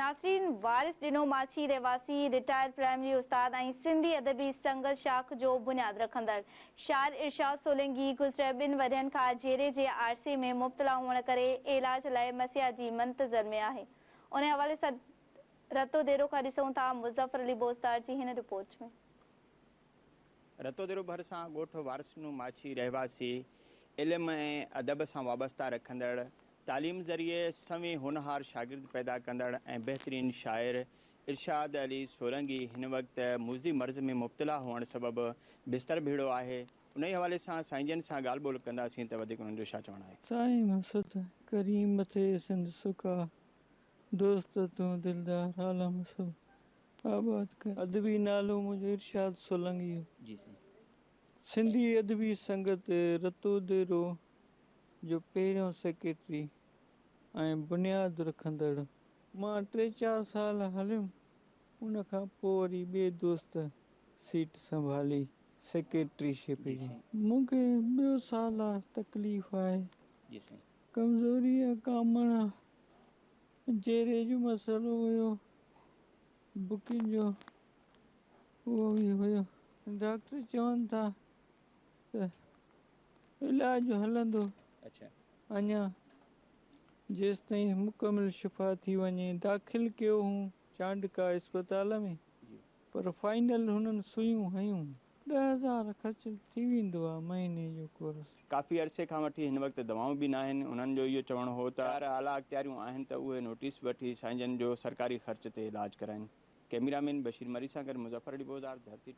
ناظرين وارث ڏنو ماڇي رهواسي، رٽائرڊ پرائمري استاد ۽ سنڌي ادبي سنگت شاخ جو بنياد رکندڙ شاعر ارشاد سولنگي گذريل ٻن ورهين کان جيري جي عارضي ۾ مبتلا هئڻ ڪري علاج لاء مسيحا جي منتظر ۾ آهي. انهي حوالي سان رتوديرو کان ڏسون ٿا مظفر علي بوزدار جي هن رپورٽ ۾. رتوديرو ڀرسان ڳوٺ وارثنو ماڇي رهواسي علم ۽ ادب سان وابسته رکندڙ، تعليم ذريعي سوين هونهار شاگرد پيدا ڪندڙ ۽ بهترين شاعر ارشاد علي سولنگي هن وقت موذي مرض ۾ مبتلا هئڻ سبب بستر ڀيڙو آهي. انهي حوالي سان سائين جن سان ڳالهه ٻولهه ڪنداسين ته وڌيڪ انهن جو ڇا چوڻ آهي. سائين مسعود ڪريم مٿي سنڌ سڪا دوست تون دلدار عالم سڀ آباد ڪر. ادبي نالو منهنجو ارشاد سولنگي هو. جي سائين. سنڌي ادبي سنگت رتوديرو جو پهريون سيڪريٽري ۽ بنياد رکندڙ. مان ٽي چار سال هليم، ان کان پوء وري ٻئي دوست سيٽ سنڀالي سيڪريٽري شپ جي جي. سائين. مون کي ٻيو سال آ تڪليف آهي. جي سائين. ڪمزوري آ ڪامڻ آ. جيري جو مسئلو هيو، بڪين جو اهو به هيو. ڊاڪٽر چون ٿا ته علاج هلندو اڃا جيستائين مڪمل شفا ٿي وڃي. داخل ڪيو هون چانڊڪا اسپتال ۾ پر فائنل هنن سوئيون هنيون. 10,000 خرچ ٿي ويندو آ مهيني جو ڪورس. ڪافي عرصي کان وٺي هن وقت دوائون به ناهن، انهن جو اهو چوڻ هو ته اعليٰ اختياريون آهن ته اهي نوٽيس وٺي سائين جن جو سرڪاري خرچ تي علاج ڪرائين. ڪئميرا مين بشير مري سان گڏ مظفر علي بوزدار، ڌرتي.